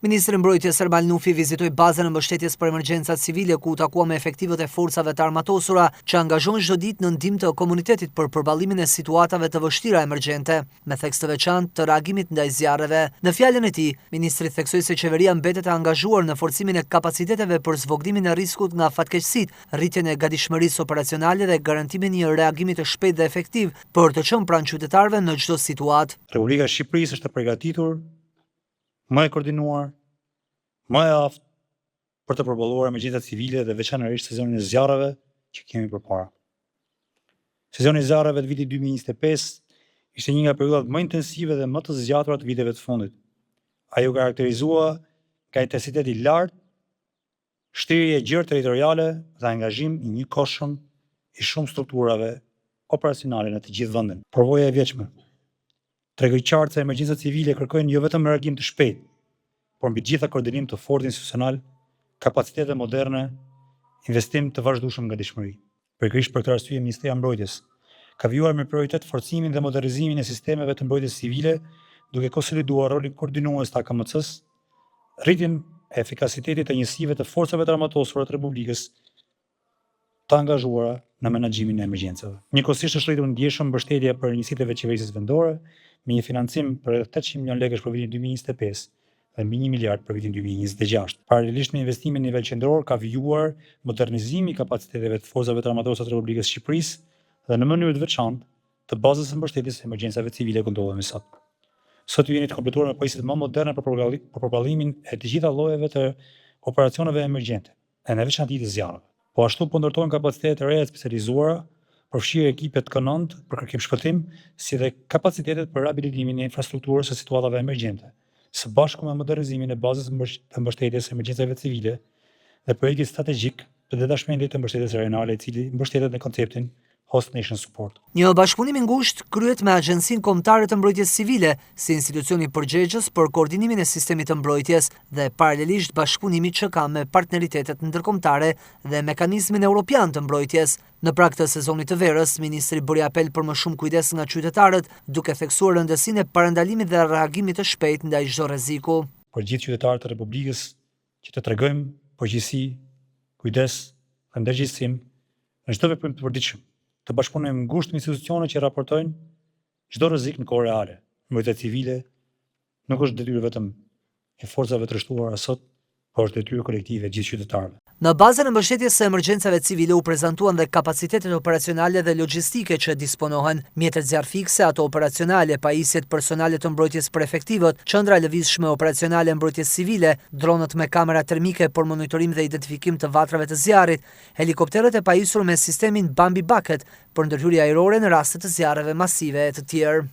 Ministri i Mbrojtjes Ermal Nufi vizitoi bazën e mbështetjes për emergjencat civile ku u takua me efektivët e forcave të armatosura që angazhohen çdo ditë në ndihmë të komunitetit për përballimin e situatave të vështira emergjente, me theks të veçantë të reagimit ndaj zjarreve. Në fjalën e tij, ministri theksoi se qeveria mbetet e angazhuar në forcimin e kapaciteteve për zvogëlimin e riskut nga fatkeqësitë, rritjen e gatishmërisë operacionale dhe garantimin e një reagimi të shpejtë dhe efektiv për të qenë pranë qytetarëve në çdo situatë. Republika e Shqipërisë është e përgatitur më e koordinuar, më e aftë për të përballuar emergjencat civile dhe veçanërisht sezonin e zjarreve që kemi përpara. Sezoni i zjarreve të vitit 2025 ishte një nga periudhat më intensive dhe më të zgjatura të viteve të fundit. Ai u karakterizua nga intensitet i lartë, shtrirje e gjerë territoriale dhe angazhim i njëkohshëm i shumë strukturave operacionale në të gjithë vendin. Përvoja e vjetshme tregoi qartë se emergjencat civile kërkojnë jo vetëm reagim të shpejtë, por mbi të gjitha koordinim të fortë institucional, kapacitete moderne, investim të vazhdueshëm në gatishmëri. Pikërisht për këtë arsye Ministria e Mbrojtjes ka vijuar me prioritet forcimin dhe modernizimin e sistemeve të mbrojtjes civile, duke konsoliduar rolin koordinues të AKMC-së, rritjen e efikasitetit të njësive të Forcave të Armatosura të Republikës të angazhuara në menaxhimin e emergjencave. Njëkohësisht është rritur ndjeshëm mbështetja për njësitë e vetëqeverisjes vendore, me një financim për rreth 800 milionë lekësh për vitin 2025 dhe mbi 1 miliard për vitin 2026. Paralelisht me investimin në nivel qendror ka vijuar modernizimi i kapaciteteve të Forcave të Armatosura të Republikës së Shqipërisë dhe në mënyrë të veçantë të bazës së mbështetjes së emergjencave civile ku ndodhemi sot. Sot ju jeni të kompletuar me pajisjet më moderne për përballimin e të gjitha llojeve të operacioneve emergjente, e në veçanti të zjarreve. Po ashtu po ndërtohen kapacitete të reja të specializuara, përfshirë ekipet K9 për kërkim shpëtim, si dhe kapacitetet për rehabilitimin e infrastrukturës së situatave emergjente, së bashku me modernizimin e bazës të mbështetjes së emergjencave civile dhe projektit strategjik të detashmentit të mbështetjes rajonale i cili mbështetet në konceptin Host Nation Support. Një bashkëpunim i ngushtë kryhet me Agjencinë Kombëtare të Mbrojtjes Civile, si institucioni përgjegjës për koordinimin e sistemit të mbrojtjes dhe paralelisht bashkëpunimit që ka me partneritetet ndërkombëtare dhe mekanizmin europian të mbrojtjes. Në prag të sezonit të verës, ministri bëri apel për më shumë kujdes nga qytetarët, duke theksuar rëndësinë e parandalimit dhe reagimit të shpejtë ndaj çdo rreziku. Për gjithë qytetarët e Republikës që të tregojmë përgjegjësi, kujdes dhe ndërgjegjësim në çdo veprim të përditshëm, të bashkëpunojmë ngushtë me institucionet që raportojnë çdo rrezik në kohë reale. Mbrojtja civile nuk është detyrë vetëm e forcave të rreshtuara sot, por është detyrë kolektive e gjithë qytetarëve. Në bazën e mbështetjes së emergjencave civile u prezantuan dhe kapacitetet operacionale dhe logjistike që disponohen, mjetet zjarrfikëse, ato operacionale, pajisjet personale të mbrojtjes për efektivët, qendra e lëvizshme operacionale e mbrojtjes civile, dronët me kamera termike për monitorim dhe identifikim të vatrave të zjarrit, helikopterët e pajisur me sistemin Bambi Bucket për ndërhyrje ajrore në raste të zjarreve masive e të tjerë.